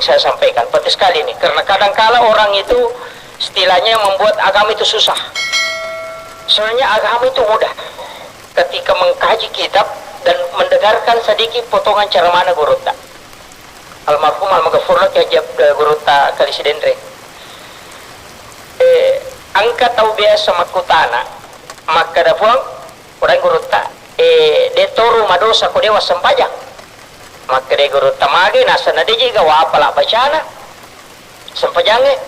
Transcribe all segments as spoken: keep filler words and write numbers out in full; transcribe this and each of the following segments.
saya sampaikan, penting sekali ini, karena kadangkala orang itu istilahnya membuat agama itu susah. Sebenarnya agama itu mudah. Ketika mengkaji kitab dan mendengarkan sedikit potongan ceramahna gurutta, almarhum almaghfurlah Kiai Haji Ab-, eh, gurutta Kali Sidenreng. Eh, engka tau biasa makkutana, makkeda, "Puang, puraing gurutta, eh, de toro madosa ko de wassempajang." Makkeda gurutta, "Mage nasana de jiga wapala bacana sempajangnge?"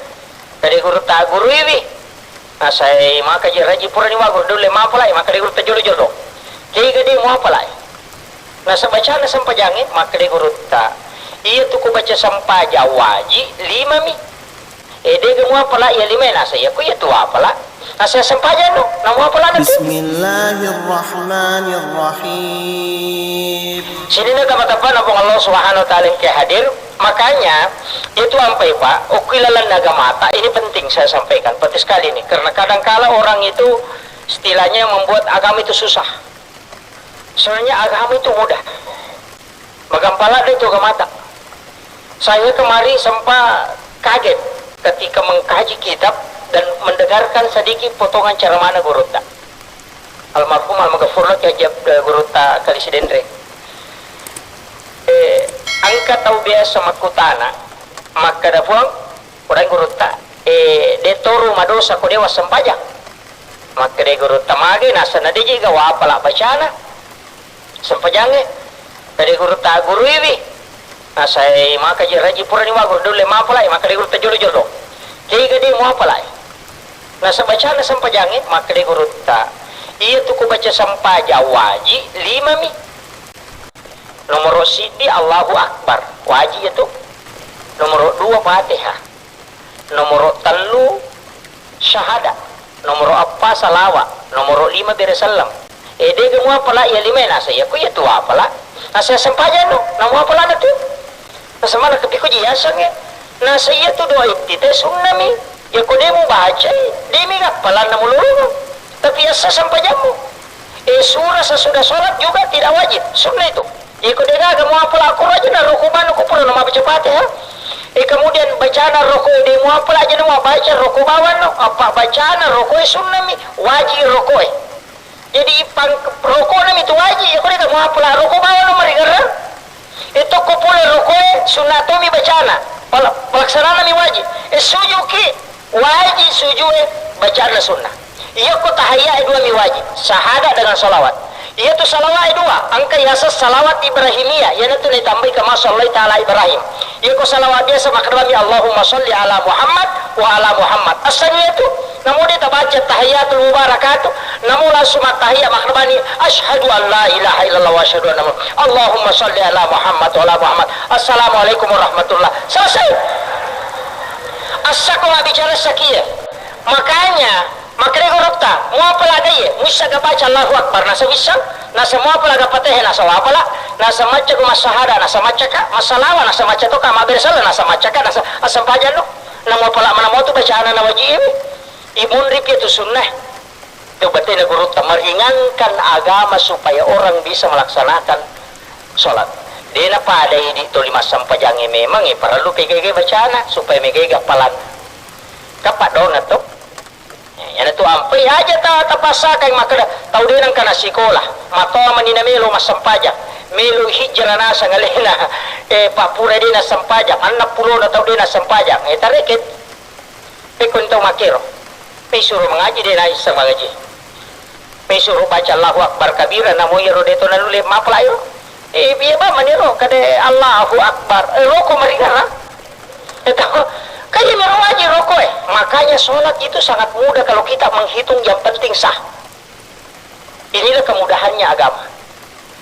Kade gurutta, "Guruiwi." Nasai maka je raji purani wa guru dolle mapalai, makkeda gurutta, "Jolo-jolo. Kega de muapalai?" Nasa bacana sempajangnge, makkeda gurutta, "Iya tu ku baca sempajang waji limami. Eh, dega muapala iya lima, nasa iya ku iya tu apala. Nasa sempajang no, na muapala na tu." Bismillahirrahmanirrahim. Sini na tama-tama na Puang Allah Subhanahu wa Ta'ala yang ke hadir. Makanya, itu ampai, Pak, okui lalan agamata, ini penting saya sampaikan, penting sekali ini. Karena kadangkala orang itu istilahnya membuat agama itu susah. Sebenarnya agama itu mudah. Magampang ladde tu agamata. Saya kemarin sempat kaget ketika mengkaji kitab dan mendengarkan sedikit potongan ceramahna gurutta, almarhum almaghfurlah Kiai Haji Ab-, eh, gurutta Kali Sidenreng. Eh, engka tau biasa makkutana, makkeda, "Puang, puraing gurutta, eh, de toro madosa ko de wassempajang." Makkeda gurutta, "Mage nasana de jiga wapala bacana sempajangnge?" Kade gurutta, "Guruiwi." Nasai maka je raji purani wa guru dolle mapalai, makkeda gurutta, "Jolo-jolo. Kega de muapalai?" Nasa bacana sempajangnge, makkeda gurutta, "Iya tu ku baca sempajang waji limami. Nomoro siddi Allahu Akbar, waji itu. Nomoro dua Fatihah. Nomoro tellu syahada. Nomoro eppa salawa. Nomoro lima bere selleng. Eh, dega muapala iya lima?" Nasa iya ku iya tu apala. Nasa sempajang no, na muapala na tu. Nasa mana kepiko ji yasengnge. Nasa iya tu doa iftitah sunnami. Iya ko de mubacai, de mi gappalanna mulolongo. Tapi assa sempajammu. Eh, surah sesudah sholat juga tidak wajib, sunnah itu. Iko degaga muapala Al-Qur'an aja na roko bano ko pura na mabaca Fatihah. E, kemudian bacana roko de muapala aja na mabaca roko bawang no. Apa bacana roko e sunnah mi, waji roko e. Jadi pang roko na mi tu waji, iko dega muapala roko bawang no marigerra. E, tokko pole roko e sunnah to mi bacana. Pala-, palaksanana mi waji. E, sujuki. Waji sujue bacaanna sunnah. Iyako tahiyyae dua mi waji, sahada dengan salawat. Iyatu salawae dua, engka yaseng salawat Ibrahimiyah, iyanatu naitambai kama sallaita ala Ibrahim. Iyako salawat biasa makkedami Allahumma salli ala Muhammad wa ala Muhammad. Assangi iyatu, namo de tabaca tahiyyatul mubarakatu, namo langsung mattahiyya makkedami asyhadu an la ilaha illallah wa asyhadu anna Muhammad. Allahumma salli ala Muhammad wa ala Muhammad. Assalamualaikum warahmatullah. Selesai. Assako mabbicara sakiya. Makanya, makkeda gurutta, muapala aga iye, muissaga baca Allahu Akbar, nasa wissang, nasa muapala aga Fatihah, nasa wapala, nasa macca ko massahada, nasa maccaka, massalawa, nasa macca toka mabbere selleng, nasa maccaka, nasa assempajang no. Na muapala mana motu bacana na wajibi. Imunrip itu sunnah. Itu batena gurutta meringankan agama supaya orang bisa melaksanakan sholat. Dena pada idi toli massempajangnge memang e parellu pegege bacana supaya megege appalanna. Kappa dona to. Yana tu ampai aja ta tapassakai makkeda tau de nengka nasikola, matoa mani namelo massempajang, melo hijrah naseng alena, eh, pappura de nassempajang, enneng pulona tau de nassempajang, eh, tareket. Pekko tau makkero, misuro mangaji de naisseng mangaji. Misuro baca Allahu Akbar kabira, namo iyaro de to nanulle mapala iro. Eh, biya ba maniro kade Allahu Akbar, eh, roko maringerang. Itu, kan iya mero waji roko, eh. Makanya sholat itu sangat mudah kalau kita menghitung yang penting sah. Inilah kemudahannya agama.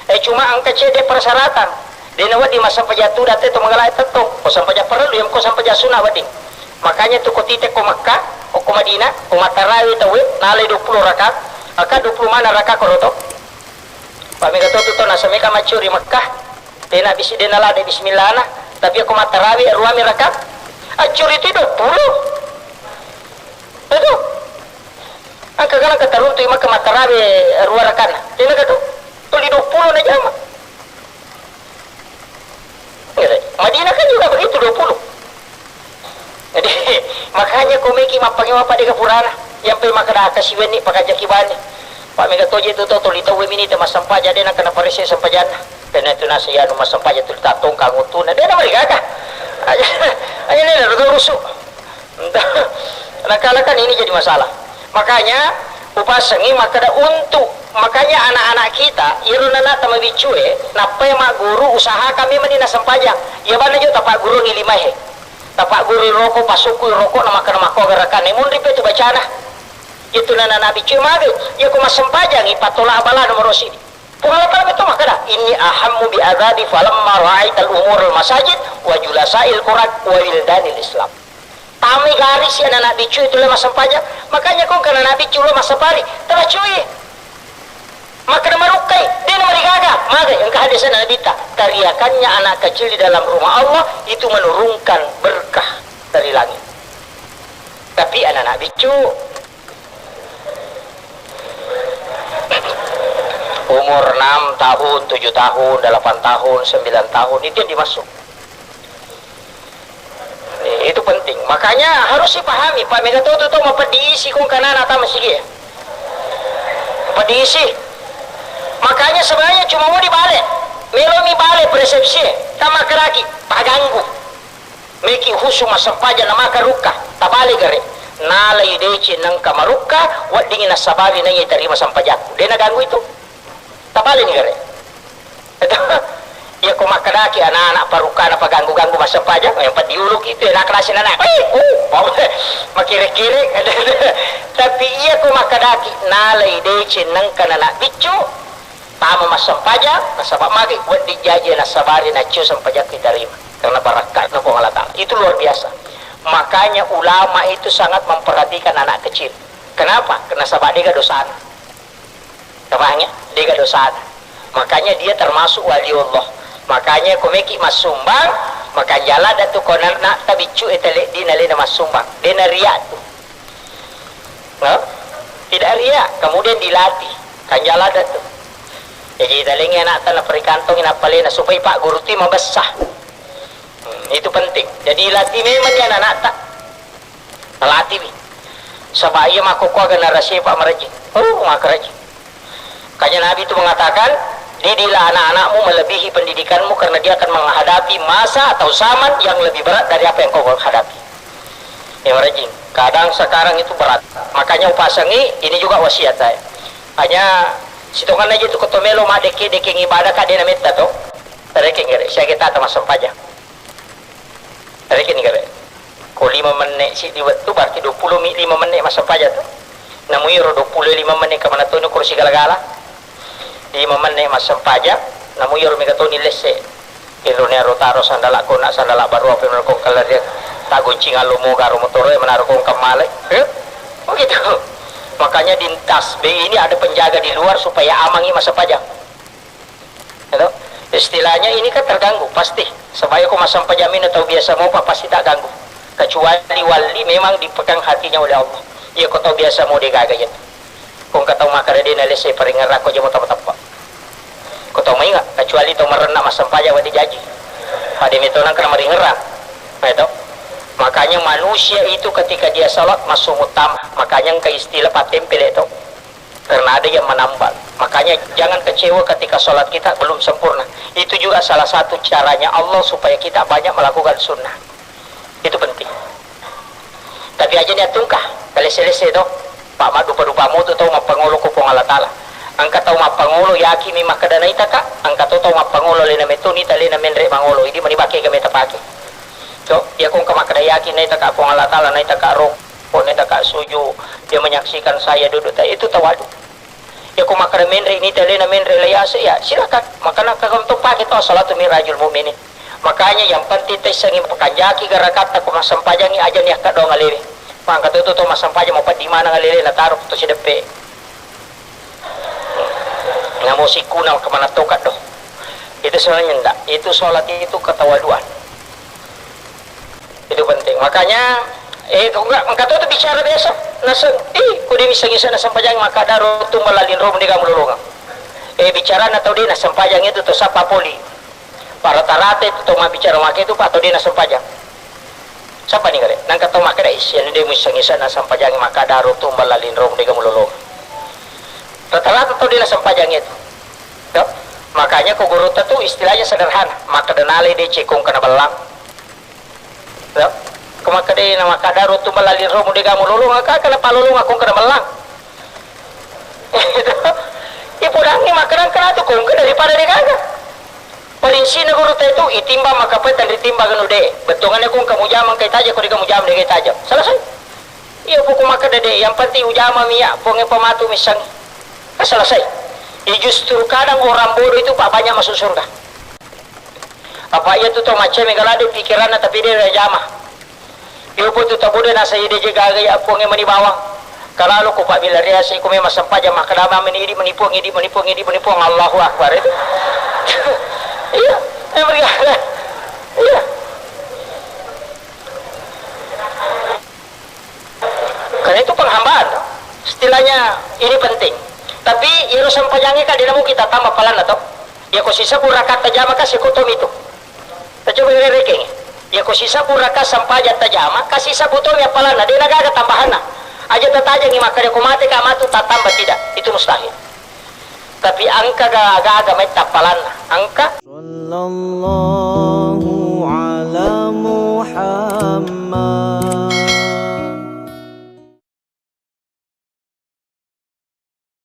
Eh, cuma engka cedde persyaratan. De nawedding massempajang tudang te to magala tetto. Ko sempajang parellu, yang ko sempajang sunna wedding. Makanya tu ko tite ko Makkah, ko Madinah, ko mattarawe tauwe, nalai dua puluh rakaat, maka dua puluh mana rakaat ko roto. Pamega to tu to nasameka maccuri Makkah. Dena bisi, dena lade bismillahna, tapi ko mattarawe ruami rakaat. Accuri tu dua puluh. Itu. Engka kan engka taruntu i Makkah mattarawe rua rakaat. Dena ka tu. Tuli dua puluh na jama. Gitu. Madinah kan juga begitu, dua puluh. Jadi, makanya ko meki mappangewa pa dega purana. Yang pe makkeda kasiwenni pakajaki bani. Pak mega toje tu to toli tau minita massempajang de nangka naparese sempajanna. Karena itu nasi anu massempajang tu tatongkang utuna. De namarigaga. Aja, aja de rusu. Nakalakan ini jadi masalah. Makanya upasengi makkeda untuk, makanya anak-anak kita, iro nana'ta mabiccue, nappai magguru, usahakan memang ni nasempajang. Iya bana jo tapaggurungi limae. Tapagguru roko, pasukku roko, na makkeda makko gerakan. Munri pe tu bacana. Itu nana nabiccue mage. Iya ko massempajangi patola abala nomoro sidi. Puang Allah Ta'ala betul makkeda, "Inni ahammu bi adzabi falamma ra'aital umur al masajid wa julasa'il Quran wa wildanil Islam." Tami garis ya anak biccu itu le massempajang. Makanya kau kan anak biccu lo massapari, teracui. Makkeda marukkai, de namarigaga, magai engka hadis Nabi ta, teriakannya anak kecil di dalam rumah Allah itu menurunkan berkah dari langit. Tapi anak-anak biccu, umur enam tahun, tujuh tahun, delapan tahun, sembilan tahun, itu yang dimaksud. Eh, itu penting. Makanya harus dipahami, Pak, mega to, to, to, mapeddiisi kong kanana ta masigi. Mapeddiisi. Makanya sebenarnya cuma mau dibalik. Melo mi balik persepsi, tama keraki, paganggu. Meki husu massempajang na maka rukka, tabale gare. Nalai deci nengka marukka, weddingi nassabari naiya tarima sempajakku. De naganggu itu. Tabale ni gare. Iya ko makkedaki anak-anak parukkana paganggu-ganggu massempajang, yang padiuluki itu, nak kelas anak. Eh, uh, makire-kire. Tapi iya ko makkedaki nalai deci nengka nanak biccu, tama massempajang, nasaba magi wedding jaji nassabari naccio sempajakku tarima. Karena barakkatna Puang Allah Ta'ala. Itu luar biasa. Makanya ulama itu sangat memperhatikan anak kecil. Kenapa? Karena sabak dega dosana. Kepahangi? Dega dosana. Makanya dia termasuk wali Allah. Makanya ko meki massumbang, maka jala datu ko na, na tabiccu etele di nalena massumbang. Dena riak tu. No? Tidak riak, kemudian dilatih. Kan jala datu. Jadi talengi anak tanah perikantongi napalena supaya Pak Guru tu mabessa. Hmm, itu penting. Jadi latih memang ni anak-anak ta. Latih mi. Sebab ia makkukuaga narasi Pak Marajing. Oh, makarajing. Kanya Nabi itu mengatakan, didiklah anak-anakmu melebihi pendidikanmu karena dia akan menghadapi masa atau zaman yang lebih berat dari apa yang kau hadapi. Ya, rajin. Kadang sekarang itu berat. Makanya upasangi, ini juga wasiat saya. Hanya sitongan aja itu ketomelo mak deke-deke ibadah kak dena metta to. Rekeng gere, siaga tata massempajang. Rekeng gere. Ko lima menne si di wettu berarti dua puluh mi lima menne massempajang to. Namu iro dua puluh lima menne kemana to kursi gala-gala. Lima menne massempajang, namu iyaro mega toni lesse. Inrone aro taro sandala kona sandala baru apa menurut kong kalarian. Tak goncing allo moga aro motoro ya menaro kong kammalai. Eh? Begitu. Makanya di tasbih ini ada penjaga di luar supaya amangi massempajang. Gitu. Istilahnya ini kan terganggu, pasti. Sebab ko massempajang ini tau biasa mopa pasti tak ganggu. Kecuali wali memang dipegang hatinya oleh Allah. Iya ko tau biasa mo degaga ya. Ko engka tau makkeda de nalessai paringerrang ko jamo tappa-tappa. Ko tau mainga, kecuali tau marenna massempajang wedding jaji. Pada metona kena maringerrang. Nah, itu. Makanya manusia itu ketika dia salat masuk utama. Makanya engka istilah patempel itu. Karena ada yang menambal. Makanya jangan kecewa ketika salat kita belum sempurna. Itu juga salah satu caranya Allah supaya kita banyak melakukan sunnah. Itu penting. Tapi aja ni atungka, kalese-lese to. Pak madu padu pamutu tau mappangolo ko Puang Allah Taala. Engka tau mappangolo yaki mi makkeda naitaka, engka to tau mappangolo lena metto nita lena menre mangolo. Idi mani bakke ga meta pake. To, iya ko engka makkeda yaki naitaka Puang Allah Taala, naitaka roko, naitaka suju, dia menyaksikan saya duduk. Ta-, itu tawadu. Ya, ko makkeda menre ni telena menre la yase, ya, silakan. Makana kagam to pake to salatu mirajul mukminin. Makanya yang penting tessangi pakanjaki garakatta ko massempajangi aja ni akka doang alewe. Mangka to to masempajang mau peddi mana ngalele na taruh to sideppe. Namo sikuna kemana tokat do. Itu sebenarnya ndak. Itu salat itu ketawaduan. Itu penting. Makanya, eh, kau nggak, engkau tuh bicara biasa. Naseng, ih, kau dia bisa ngisa naseng pajang, maka daro tu melalin rom dia kamu lolonga. Eh, bicara na tau dia naseng pajang itu tuh sapa poli. Rata-rata itu tau mabbicara makkeda itu, Pak, tau de' nassempajang. Sapa ni kale? Nangka tau makkeda, "Ih, sianu de' muisseng-issenna sempajang, makkeda ro tumbang lalinro, de' ga mulolong." Rata-rata tau de' nassempajang itu. Toh? Makanya ko gurutta tu istilahnya sederhana, makkeda nalai deceng ko engka nabellang. Toh? Ko makkeda na makkeda ro tumbang lalinro, de' ga mulolong, engka, engka napalolong ko engka nabellang. Ipodangngi makkeda engka natu ko engka daripada de' gaga. Paling sina gurutta itu, itimbang makkapeta ritimbang anu de'. Bettuanna ko engka mujama engka itajeng, ko de' ga mujama de' ga itajeng. Selesai. Iya, poko makkeda de', yang penting ujama mi iya, Puang e pamatu misseng. Kan selesai. Ya, justru kadang orang bodoh itu, Pak, banyak masuk surga. Apa iya tu tau macca mega ladde pikiranna tapi de' najama. Iya, poko tu tau bodoh nasa ide je gaga ya, Puang e mani bawang. Kalau lo ko Pak Bilariasi, ko memang sempajang makkeda mani idi mani Puang, idi mani Puang, idi mani Puang, Allahu Akbar itu. Iya, memang iya. Iya. Karena itu penghambaan. Istilahnya ini penting. Tapi iyaro sempajangnge kan de' namo kita tambah pahalana to. Iya ko sisebbu rakaat tajama kan siko tomi tu. Tacoba rekeng. Iya ko sisebbu rakaat sempajang tajama kan sisebbu tomi pahalana, de' nagaga tambahanna. Aja tatajengi makkeda ko mate ka matu tatamba, tidak. Itu mustahil. Tapi engka ga-, gaga metta pahalana. Engka.